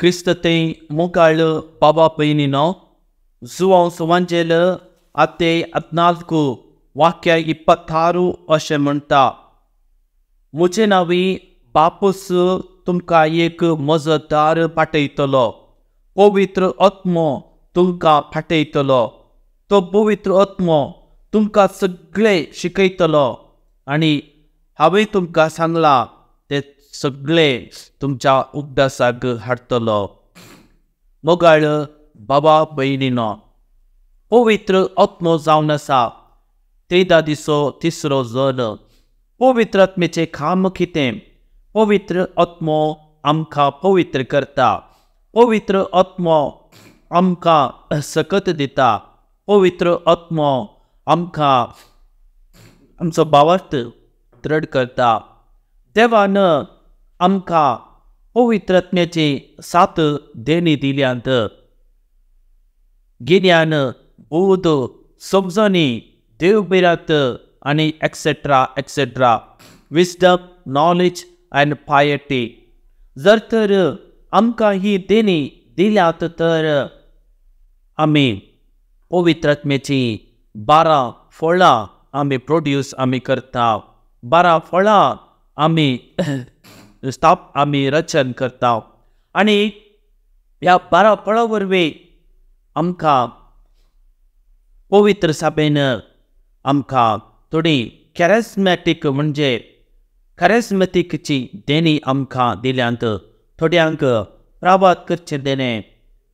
क्रिस्त थंय मोगाळ बाबा भयणीनो, जुवांव सुवांजेल आते 14 वाक्य 26 अशें म्हणटा, म्हजे नांवी बापूस तुमकां एक मजतदार पाठयतलो, पवित्र आत्मो तुमकां पाठयतलो. तो पवित्र आत्मो तुमकां सगळें शिकयतलो आनी हांवें तुमकां सांगलां तें सगळें तुमच्या उगडासाक हाडटलो. मोगाळ बाबा भयणीनो, पवित्र आत्मो जावन आसा त्रिदा दिसो तिसरो जन. पवित्र आत्म्याचें काम कितें? पवित्र आत्मो आमकां पवित्र करता, पवित्र आत्मो आमकां सकत दिता, पवित्र आत्मो आमकां आमचो भावार्थ दृढ करता. देवान आमकां पवित्र आत्म्याची 7 देणी दिल्यांत. गिन्यान, बोध, समजणी, देवभिरांत आनी etcetera etcetera, wisdom, knowledge and piety. जर तर आमकां ही देणी दिल्यात तर आमी पवित्र आत्म्याची 12 फळां आमी प्रोड्यूस आमी करता, 12 फळां आमी स्थाप आमी रचन करता आनी ह्या 12 फळां वरवीं आमकां पवित्र साबेन आमकां थोडी कॅरेस्मॅटीक म्हणजे कॅरेस्मॅटिकची देणी आमकां दिल्यांत. थोड्यांक प्रावात करचें देणें,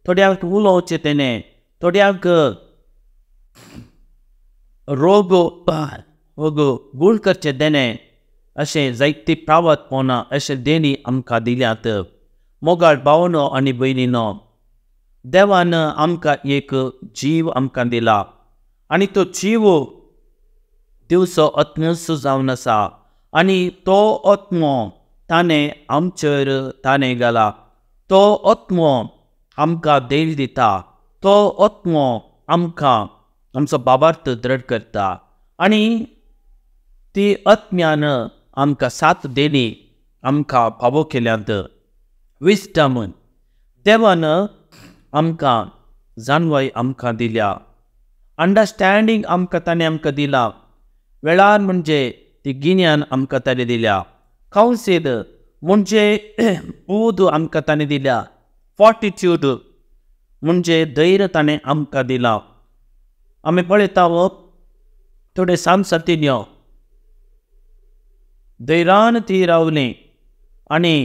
थोड्यांक उलोवचें देणें, थोड्यांक रोग गूण करचें देणें, अशें जायती प्रावात पोना अशें देणी आमकां दिल्यात. मोगाळ भावनो आनी भयणीनो, देवान आमकां एक जीव आमकां दिला आनी तो जीव दिवचो आत्मोच जावन आसा आनी तो आत्मो ताणें आमचेर ताणें घाला. तो आत्मो आमकां धैर्य दिता, तो आत्मो आमकां आमचो बाबार्थ दृढ करता आनी ती आत्म्यान आमकां 7 देणी आमकां फावो केल्यांत. विस्डम, देवान आमकां जाणवाय आमकां दिल्या, अंडरस्टँडींग आमकां ताणें आमकां दिला, वेळार म्हणजे ती गिन्यान आमकां ताणें दिल्या, कावन्सील म्हणजे बोध आमकां ताणें दिल्या, फॉर्टिट्यूड म्हणजे धैर्य ताणें आमकां दिला. आमी पळयता थोडे सामसातिन्यो धैर्यान ती रावली आनी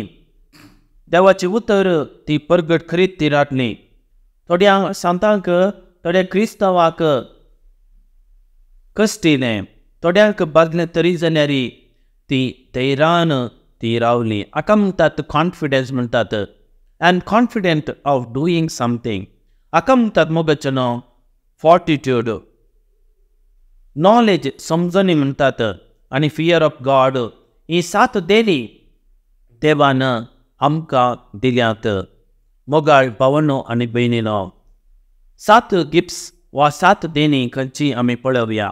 देवाचें उतर ती परगट करीत ती रावली. थोड्या सांतांक, थोड्या क्रिस्तांवाक कश्टिलें, थोड्यांक बादलें, तरी जाल्यार ती धैर्यान ती रावली. हाका म्हणटात कॉन्फिडन्स म्हणटात, I am confident of doing something. हाका म्हणटात मोगाचें नांव फॉर्टिट्यूड. नॉलेज समजणी म्हणटात आनी फियर ऑफ गॉड. ही 7 देणी देवान आमकां दिल्यात. मोगाळ भावनो आनी भयणीनो, 7 गिफ्ट्स वा 7 देणी खंयची आमी पळोवया.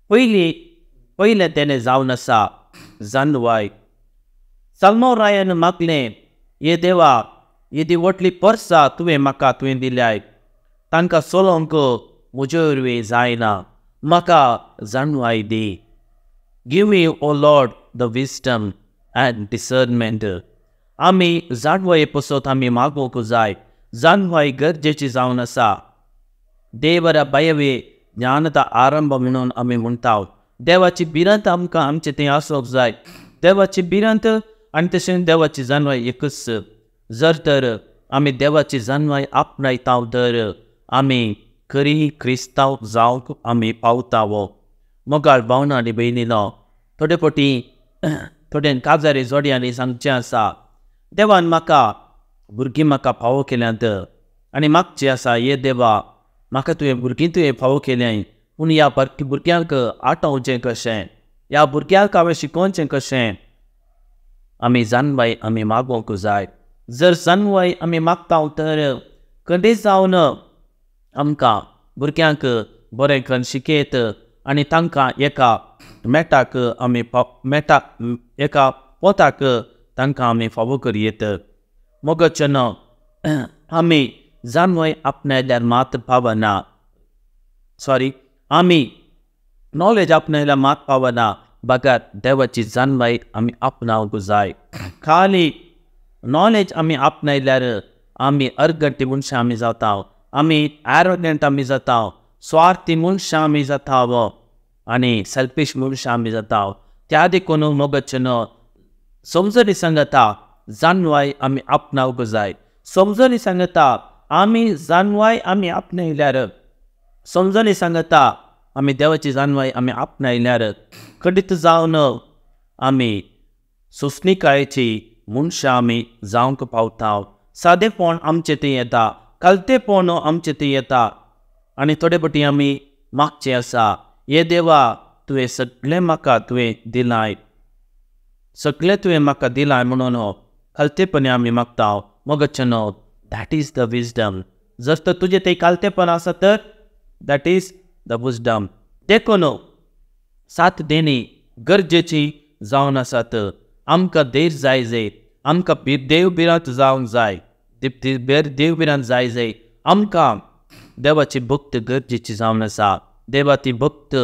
पयलें देणें जावन आसा जानवाय. साल्मो रायान मागलें, ये देवा, येदी व्हडली पर्सां तुवें म्हाका तुवें दिल्याय, तांकां चलोवंक म्हजे वरवीं जायना, म्हाका जाणवाय दी. Give me, O Lord, the wisdom and discernment. आमी जाणवाये पसत आमी मागोवंक जाय. जाणवाय गरजेची जावन आसा. देवरा भयवे ज्ञानता आरंभ म्हणून आमी म्हणटा. देवाची भिरांत आमकां आमचें थंय आसूंक जाय. देवाची भिरांत आनी तशें देवाची जाणवाय एकूच. जर तर आमी देवाची जाणवाय आपणायता तर आमी खरी क्रिस्तांव जावंक आमी पावता. मोगाळ भावना आनी भयणीनो, थोडे फावटी थोड्यान काजारी जोडयांनी सांगचें आसा, देवान म्हाका भुरगीं म्हाका फावो केल्यांत आनी मागचें आसा, ये देवा म्हाका तुवें भुरगीं तुवें फावो केल्याय, पूण ह्या भुरग्यांक आटोवचें कशें, ह्या भुरग्यांक हांवें शिकोवचें कशें. आमी जाणवाय आमी मागोवंक जाय. जर जाणवाय आमी मागता तर खंयच जावन आमकां भुरग्यांक बरें करून शिकयत आनी तांकां एका मेटाक आमी मेटा एका पोताक तांकां आमी फावो करयेत. मोगाचें नांव आमी जाणवाय आपणायल्यार मात पावना, सॉरी आमी नॉलेज आपणायल्यार मात पावना, बगर देवाची जाणवाय आमी आपणावंक जाय। खाली नॉलेज आमी आपणायल्यार आमी अर्गटी मनशां आमी जाता, आमी एरोगंट आमी जाता, स्वार्थी मनशां आमी जाता आनी सेल्फीश मनशां आमी जाता। त्या देखून मोगाचें समजणी सांगता जाणवाय आमी आपणावंक जाय। समजणी सांगता आमी जाणवाय आमी आपणायल्यार, समजणी सांगता आमी देवाची जाणवाय आमी आपणायल्यार खंडीत जावन आमी सोंसणीकायेची मनशां आमी जावंक पावता। सादेपण आमचें थंय येता, खालतेपण आमचें थंय येता आनी थोडे फावटी आमी मागचें आसा, हे देवा तुवें सगळें म्हाका तुवें दिलाय, सगळें तुवें म्हाका दिलाय म्हणून खालतेपणी आमी मागता। मोगाचें न्हू, that is the wisdom. जर तर तुजें तें खालतेपण आसा तर that is the wisdom. देखून सात देणी गरजेची जावन आसात। आमकां धैर्य जाय जाय, आमकां देव भिरांत जावंक जाय, देव भिरांत जाय जाय। आमकां देवाची भक्त गरजेची जावन आसा। देवाची भक्त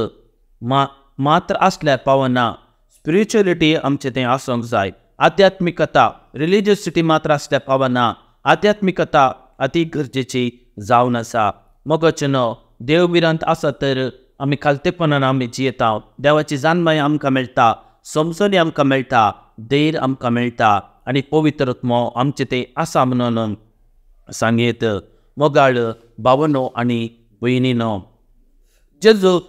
मात्र आसल्यार पावना, स्पिरिच्युअलिटी आमचें तें आसूंक जाय। आध्यात्मिकता रिलिजियसिटी मात्र आसल्यार पावना, आध्यात्मिकता अती गरजेची जावन आसा। मोगाचें न्हू, देव भिरांत आसा तर आमी खालतेपणान आमी जियेता, देवाची जाणवाय आमकां मेळटा, समजणी आमकां मेळटा, धैर्य आमकां मेळटा आनी पवित्र आत्मो आमचें तें आसा म्हणून सांगयत। मोगाळ भावनो आनी भयणीनो, जेजू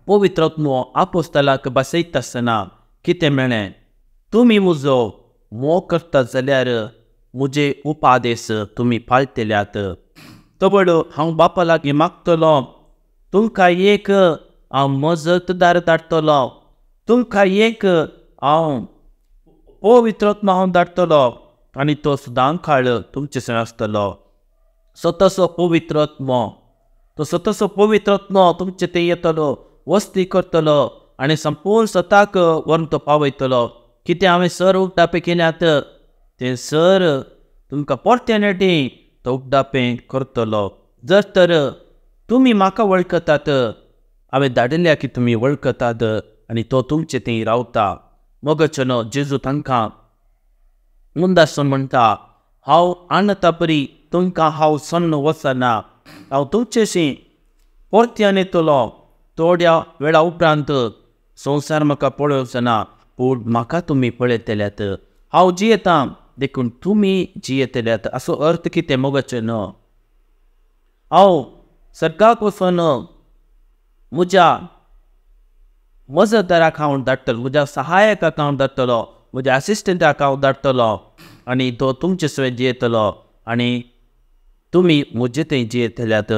पवित्र आत्मो आपोस्तलाक बसयता आसतना कितें मेळ्ळें? तुमी म्हजो मोग करतात जाल्यार म्हजे उपादेश तुमी पाळटल्यात। तबड हांव बापा लागीं मागतलो, तुमकां एक हांव मजतदार धाडटलो, तुमकां एक हांव पवित्र आत्मो हांव धाडटलो आनी तो सदां काळ तुमचे सण आसतलो। स्वताचो पवित्र आत्मो, तो स्वताचो पवित्र आत्मो तुमचे थंय येतलो, वस्ती करतलो आनी संपूर्ण सताक व्हरून तो पावयतलो। कितें हांवें सर उगडापे केल्यात तें सर तुमकां परते नेटी तो उगडापे करतलो। जर तर तुमी म्हाका वळखतात, हांवें धाडिल्ल्या की तुमी वळखतात आनी तो तुमचे थंय रावता। मोगाचें न्हू, जेजू तांकां मुंदासून म्हणटा, हांव आनता परी तुमकां हांव सन्न वचना, हांव तुमचेशी परत्यान येतलो। थोड्या वेळा उपरांत संवसार म्हाका पळोवचो ना, पूण म्हाका तुमी पळयतल्यात। हांव जियेतां देखून तुमी जियेतल्यात। असो अर्थ कितें मोगाचें न्हू, हांव सर्गाक वचून म्हज्या मजतदाराक हांव धाडटलो, म्हज्या सहायकाक हांव धाडटलो, म्हज्या असिस्टंटाक हांव धाडटलो आनी तो तुमचे सवें जियेतलो आनी तुमी म्हजे थंय जियेतल्यात।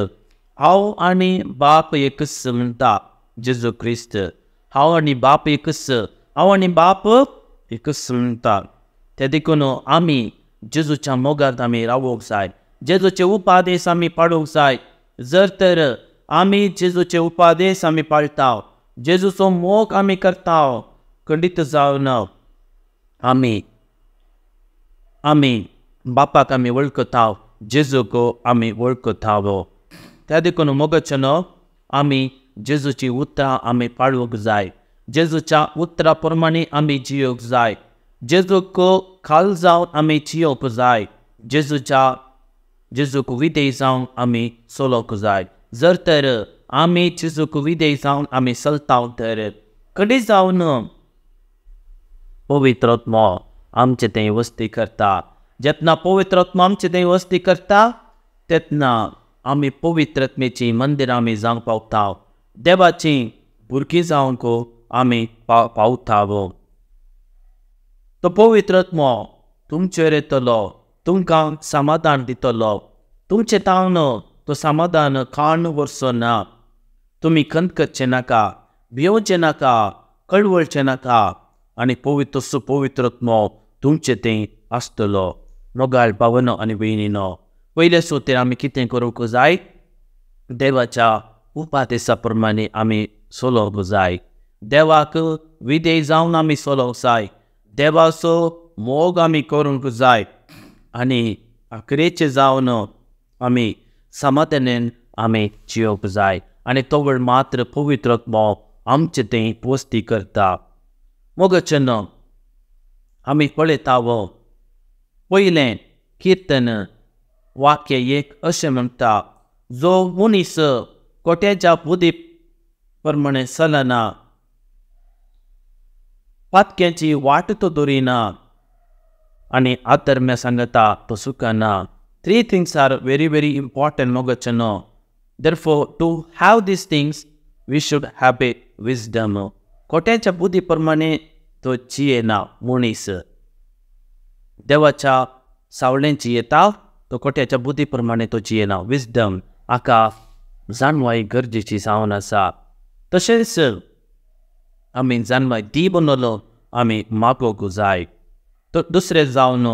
हांव आनी बाप एकच म्हणटा जेजू क्रिस्त। हांव आनी बाप एकच, हांव आनी बाप एकच म्हणटा। ते देखून आमी जेजूच्या मोगांत आमी रावूंक जाय, जेजूचे उपादेश आमी पाळूंक जाय। जर तर आमी जेजूचे उपादेश आमी पाळटा, जेजूचो मोग आमी करता, खंडीत जावन आमी आमी बापाक आमी वळखता, जेजूक आमी वळखता। त्या देखून मोगाचें न्हू, आमी जेजूची उतरां आमी पाळूंक जाय, जेजूच्या उतरा प्रमाणे आमी जियोंक जाय, जेजूक खाल जावन आमी जियोंक जाय, जेजूच्या जेजूक विधेय जावन आमी चलोवंक जाय। जर तर आमी जेजूक विधेय जावन आमी चलता तर खंडीत जावन पवित्र आत्मो आमचे थंय वस्ती करता। जेन्ना पवित्र आत्मो आमचे थंय वस्ती करता तेन्ना आमी पवित्र आत्म्याची मंदिरां आमी जावंक पावता, देवाची भुरगीं जावंक आमी पावता। तो पवित्र आत्मो तुमचेर येतलो, तुमकां समाधान दितलो, तुमचें तावन तो समाधान काण व्हरचो ना। तुमी खंत नाका, भियोवचें नाका, कळवळचें नाका आनी पवित्र पवित्र आत्मो तुमचें थंय आसतलो। मोगाळ भावनो आनी भयणीनो, पयले सुवातेर आमी कितें करूंक जाय? देवाच्या उपादेशा प्रमाणे आमी चलोवंक जाय, देवाक विधेय जावन आमी चलोवंक जाय, देवाचो मोग आमी करूंक जाय आनी आखरेचे जावन आमी समाधानान आमी जियोंक जाय आनी तोवळ मात्र पवित्र आत्मो आमचे थंय वस्ती करता. मोगाचें आमी पळयता पयलें किर्तन वाक्य एक अशें म्हणटा, जो मनीस कोट्याच्या बुद्धी प्रमाणे चलना, पातक्यांची वाट तो दवरिना आनी आधर्म्या सांगता तो सुकना. 3 things are very very important मोगाचें. Therefore, to have these things, we should have a wisdom. कोट्याच्या बुद्धी प्रमाणे तो जियेना मनीस, देवाच्या सावळेन जियेता तो कोट्याच्या बुद्धी प्रमाणे तो जियेना. विजडम हाका जाणवाय गरजेची जावन आसा. तशेंच आमी जाणवाय दी बनवलो आमी मागोवंक जाय. तो दुसरें जावन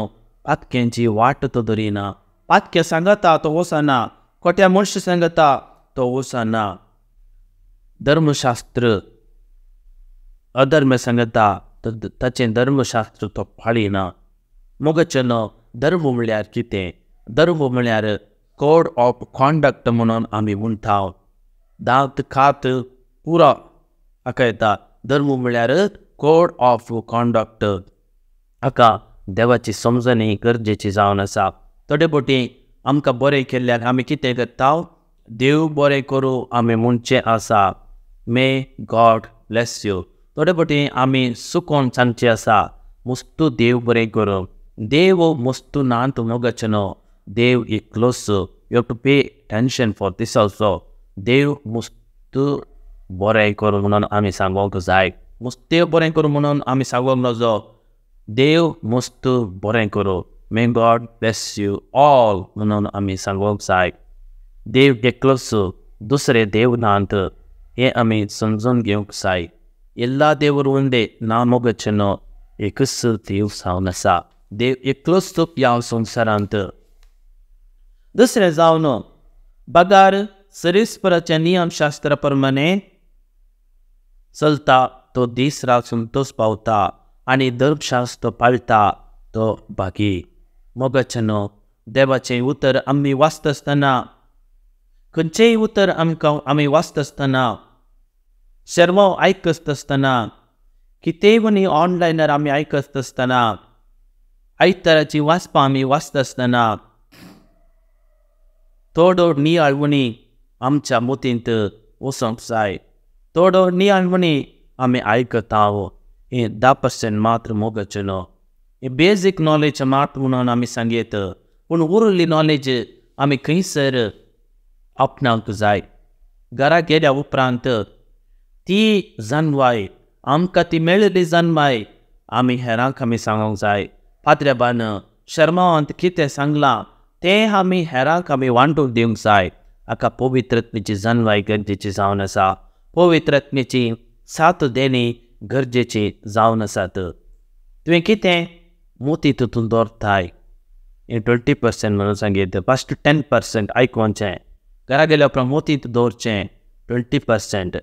पातक्यांची वाट तो दवरिना, पातक्या सांगता तो वचना, कोट्या मनशां सांगता तो वचना. धर्मशास्त्र अधर्म सांगता ताचें धर्मशास्त्र तो पाळिना. मोगाचें धर्म म्हळ्यार कितें? धर्म म्हळ्यार कोड ऑफ कॉन्डक्ट म्हणून आमी म्हणटा. दांत खात पुरो हाका येता. धर्म म्हळ्यार कोड ऑफ कॉन्डक्ट. हाका देवाची समजणी गरजेची जावन आसा. थोडे फावटी आमकां बरें केल्ल्यान आमी कितें करता, देव बरें करूं आमी म्हणचें आसा, मे गॉड ब्लेस you. थोडे फावटी आमी सुकोन सांगचें आसा, मुस्तू देव बरें करूं. देव मुस्तू ना तूं मोगाचें न्हू, देव एकलोच. You have to pay attention for this also. देव मुस्तू बरें करूं म्हणून आमी सांगूंक जाय. देव बरें करूं म्हणून आमी सांगूंक नजो, देव मुस्तू बरें करूं, may God bless you all म्हणून आमी सांगूंक जाय. देव एकलोच, दुसरे देव नात हें आमी समजून घेवंक जाय. एल्ला देवर उंदे ना मोगाचें न्हू, एकूच देव जावन आसा. देव एकलोच ह्या संवसारांत. दुसरें जावन बगार सरीस्पराच्या नियमशास्त्रा प्रमाणे चलता तो दीस रात संतोष पावता आनी धर्मशास्त्र पाळटा तो बागी. मोगाचें न्हू, देवाचें उतर आमी वाचता आसतना, खंयचेंय उतर आमकां आमी वाचता आसतना, शेरमांव आयकता आसतना, कितेंय वनी ऑनलायनार आमी आयकता आसतना, आयताराची वाचपां आमी वाचता आसतना थोडो नियाळवणी आमच्या मतींत वचोंक जाय. थोडो नियाळवणी आमी आयकता हें 10% मात्र मोगाचें न्हू, हें बेजीक नॉलेज मात्र म्हणून आमी सांगयत, पूण उरिल्ली नॉलेज आमी खंयसर आपणावंक जाय. घरा गेल्या उपरांत ती जाणवाय आमकां ती मेळिल्ली जाणवाय आमी हेरांक आमी सांगूंक जाय. पाद्र्याबान शर्मावांत कितें सांगलां तें आमी हेरांक आमी वांटून दिवंक जाय. हाका पवित्रत्मेची जाणवाय गरजेची जावन आसा. पवित्रत्मेची सात देणी गरजेची जावन आसात. तुवें कितें मोती तितून दवरताय हें 20% म्हणून सांगीत. फस्ट 10% आयकोवचें, घरा गेल्या उपरांत मोतींत दवरचें 20%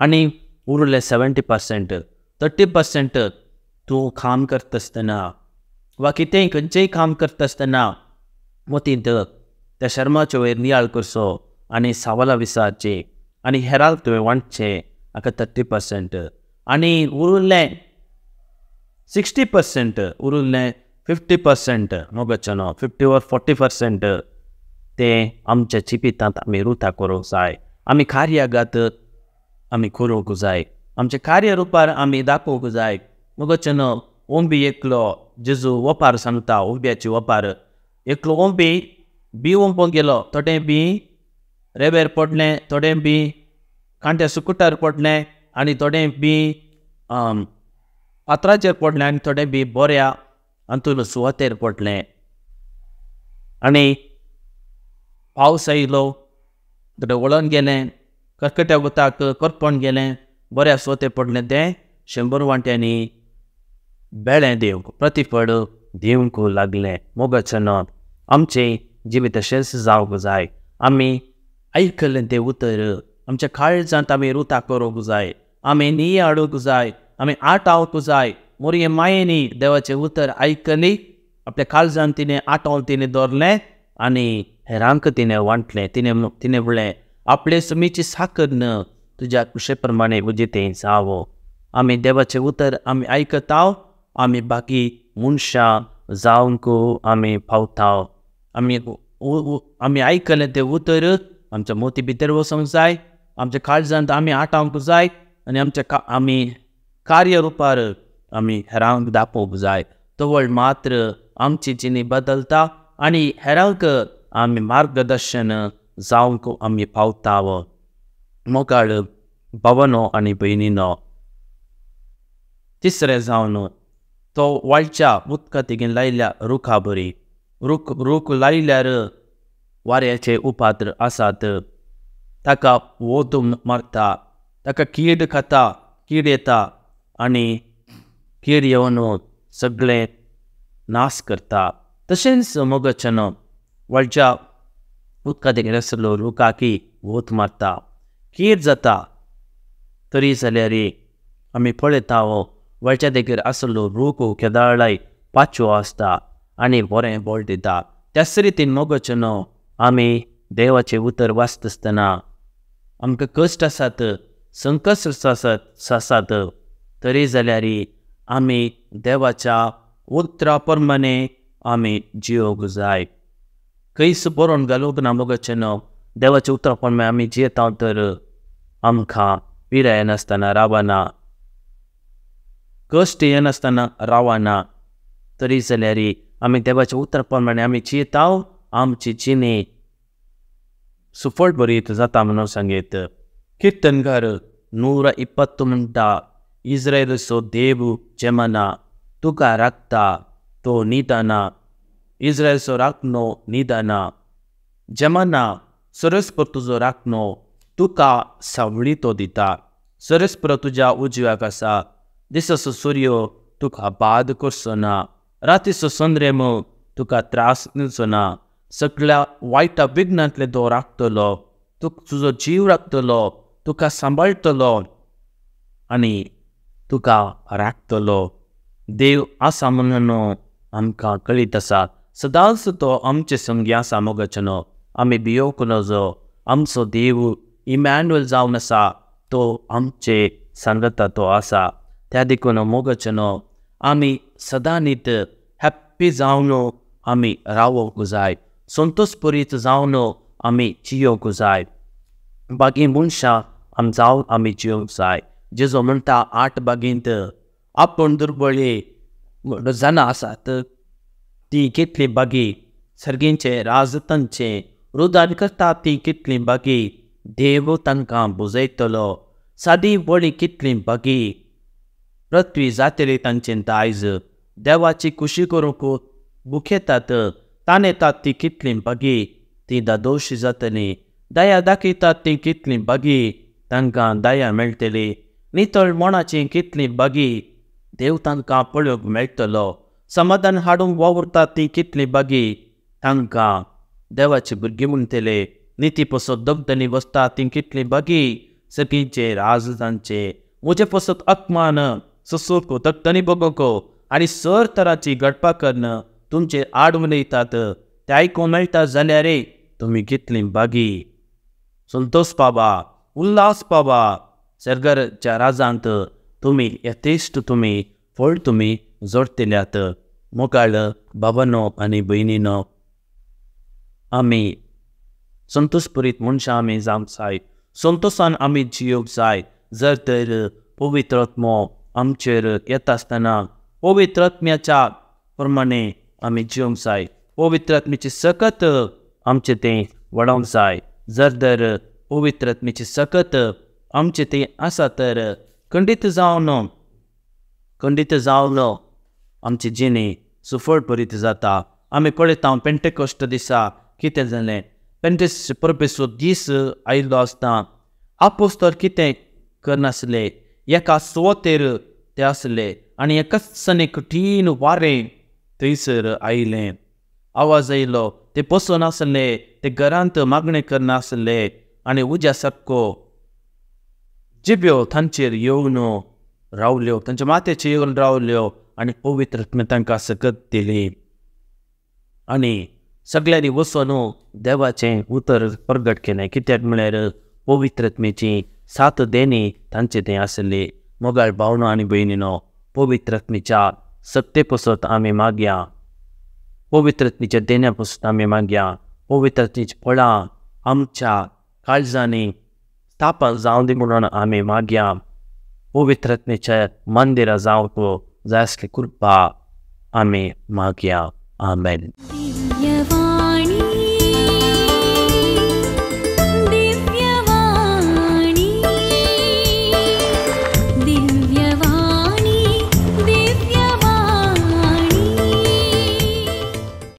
आनी उरलें 70%. 30% तूं काम करता आसतना वा कितेंय खंयचेंय काम करता आसतना मोतींत त्या शर्माचे वयर नियाळ करचो आनी सावलां विचारचीं आनी हेरांक तुवें वांटचें, हाका 30%. आनी उरिल्लें 60%, उरिल्लें 50% मोगाचें न्हू, 50 or 40% तें आमच्या जिवितांत आमी रुता करूंक जाय. आमी कार्यागात आमी करूंक जाय, आमच्या कार्यरुपार आमी दाखोवंक जाय. मोगाचें न्हू, ओंबी एकलो जेजू वपार सांगता, ओंब्याची वपार. एकलो ओंबी बी ओंपोंक गेलो, थोडें बी रेवेर पडलें, थोडें बी कांट्या सुकुटार पडलें आनी थोडें बी फातराचेर पडलें आनी थोडें बी बऱ्या अंतून सुवातेर पडलें. आनी पावस आयलो, थोडें वळोन गेलें, करकट्या उदकाक करपण गेलें, बऱ्या सुवातेर पडलें तें 100 वांट्यांनी बेळें दिवंक प्रतिफळ दिवंक लागलें. मोगाचें न्हू, आमचें जिवीत तशेंच जावंक जाय. आमी आयकल्लें तें उतर आमच्या काळजांत आमी रुता करूंक जाय, आमी नियाळूंक जाय, आमी आटावंक जाय. मोरये मायेनी देवाचें उतर आयकली आपल्या काळजान तिणें आटोवन तिणें दवरलें आनी हेरांक तिणें वांटलें. तिणें तिणें म्हणलें आपले सुमीची साकर न तुज्या कुशे प्रमाणे म्हजें तें जावो. आमी देवाचें उतर आमी आयकता, आमी बाकी मनशां जावंक आमी पावता. आमी आमी आयकलें तें उतर आमच्या मोती भितर वचोंक जाय, आमच्या काळजांत आमी आटावंक जाय आनी आमच्या आमी कार्य रुपार आमी हेरांक दाखोवंक जाय. तवळ मात्र आमची जिणी बदलता आनी हेरांक आमी मार्गदर्शन जावंक आमी पावता. मोगाळ भावनो आनी भयणीनो, तिसरें जावन तो वाळच्या उदका तिगेन लायल्या रुखा बरी. रूख रूख लायल्यार वाऱ्याचे उपाद्र आसात, ताका वत मारता, ताका कीड खाता, कीड येता आनी कीड येवन सगळें नाश करता. तशेंच मोगाच्यान वाळच्या उदका तिगेन आसलो रुखाकी वत मारता, कीड जाता. तरी जाल्यार आमी पळयता वळच्या देगेर आसलो रूख केदाळाय पाचवो आसता आनी बरें बळ दिता. त्याच रितीन मोगाच्यान आमी देवाचें उतर वाचता आसतना आमकां कश्ट आसात, संकश्ट आसात, तरी जाल्यार आमी देवाच्या उतरा प्रमाणे आमी जियोंक जाय. खंयच बरोवन घालूंक ना मोगाच्यान देवाच्या उतरा प्रमाणे आमी जियेता तर आमकां पिराय येनासतना रावना, कश्ट येनासतना रावना. तरी जाल्यार आमी देवाच्या उतरा प्रमाणे आमी जियेता, आमची जिणी सुफळ बरीत जाता म्हणून सांगीत. किर्तनकार 120 म्हणटा, इस्रायलाचो देव जेमना तुका राखता तो निदाना, इस्रायलचो राखणो निदाना. जेमना सरस्पर तुजो राखणो तुका सावळी तो दिता, सरस्पर तुज्या उजव्याक आसा. दिसाचो सूर्य तुका बाद करचो ना, रातीचो संद्रेम तुका त्रास दिवचो ना. सगळ्या वायटा विघ्नांतले तो राखतलो, तुजो जीव राखतलो, तुका सांबाळटलो आनी तुका राखतलो. देव आसा म्हणून आमकां कळीत आसा, सदांच तो आमचे संगी आसा. मोगाच्यान आमी भियोवंक नजो, आमचो देव इमॅन्युअल जावन आसा, तो आमचे सांगता तो आसा. त्या देखून मोगाच्यान आमी सदांनीत हॅप्पी जावन आमी रावोंक जाय, संतोषपुरीत जावन आमी जियोंक जाय, बागी मनशां आम जावन आमी जियोंक जाय. जेजो म्हणटा 8 बागींत आपूण दुर्बळी जाणां आसात ती कितली बागी, सर्गींचे राज तांचे रुदान करता ती कितली बागी, देव तांकां बुजयतलो. सादी बळी कितली बागी, पृथ्वी जातली तांचे दायज, देवाची खुशी करूंक बुखेतात ताणेतात ती कितली बागी, ती दादोशी जातली. दया दाखयतात ती कितली बागी, तांकां दया मेळटली. नितळ मनाची कितली बागी, देव तांकां पळोवंक मेळटलो. समाधान हाडूंक वावुरतात ती कितली बागी, तांकां देवाची भुरगीं म्हणटले. निती पसत दगदनी बसता ती कितली बागी, सगळींचे राज तांचे. म्हजे पसत अपमान ससूक दगदनी बगोको आनी सर तरांची घडपा कन्न तुमचे आड उलयतात ते आयकूंक मेळटा जाल्यार तुमी कितली बागी. संतोष पावा, उल्हास पावा, सर्गाच्या राजांत तुमी यथेश्ट तुमी फळ तुमी जोडटल्यात. मोगाळ बाबानो आनी भयणीनो, आमी संतोषपुरीत मनशां आमी जावंक जाय, संतोशान आमी जियोंक जाय. जर तर पवित्र आत्मो आमचेर येता आसतना पवित्र आत्म्याच्या प्रमाणे आमी जियोंक जाय, पवित्र आत्म्याची सकत आमचें तें वाडोवंक जाय. जर तर पवित्र आत्म्याची सकत आमचें तें आसा तर खंडीत जावन खंडीत जावन आमची जिणी सुफळ बरीत जाता. आमी पळयता पेंटेकोस्ट दिसा कितें जालें. पेंटेकोस्ट परबेचो दीस आयिल्लो आसता आपोस्तोल कितें करनासले, एका सुवातेर ते आसले आनी एकाच कठीण वारें थंयसर आयलें. आवाज आयलो, ते बसून आसले, ते घरांत मागणें करनासले आनी उज्या सारको जिब्यो तांचेर येवन रावल्यो, तांच्या माथ्याचेर येवन रावल्यो आनी पवित्र आत्म्यान तांकां सकत दिली. आनी सगळ्यांनी वचून देवाचें उतर प्रगट केलें. कित्याक म्हळ्यार पवित्रत्मेची 7 देणी तांचे थंय आसली. मोगाळ भावनो आनी भयणीनो, पवित्रत्मेच्या सत्ते पसत आमी मागया, पवित्रत्मेच्या देण्या पसत आमी मागया. पवित्रत्मेची फळां आमच्या काळजांनी स्थापन जावं दी म्हणून आमी मागया. पवित्रत्मेच्या मंदिरां जावंक जाय आसली कृपा आमी मागया. आमेन. दिव्यवाणी.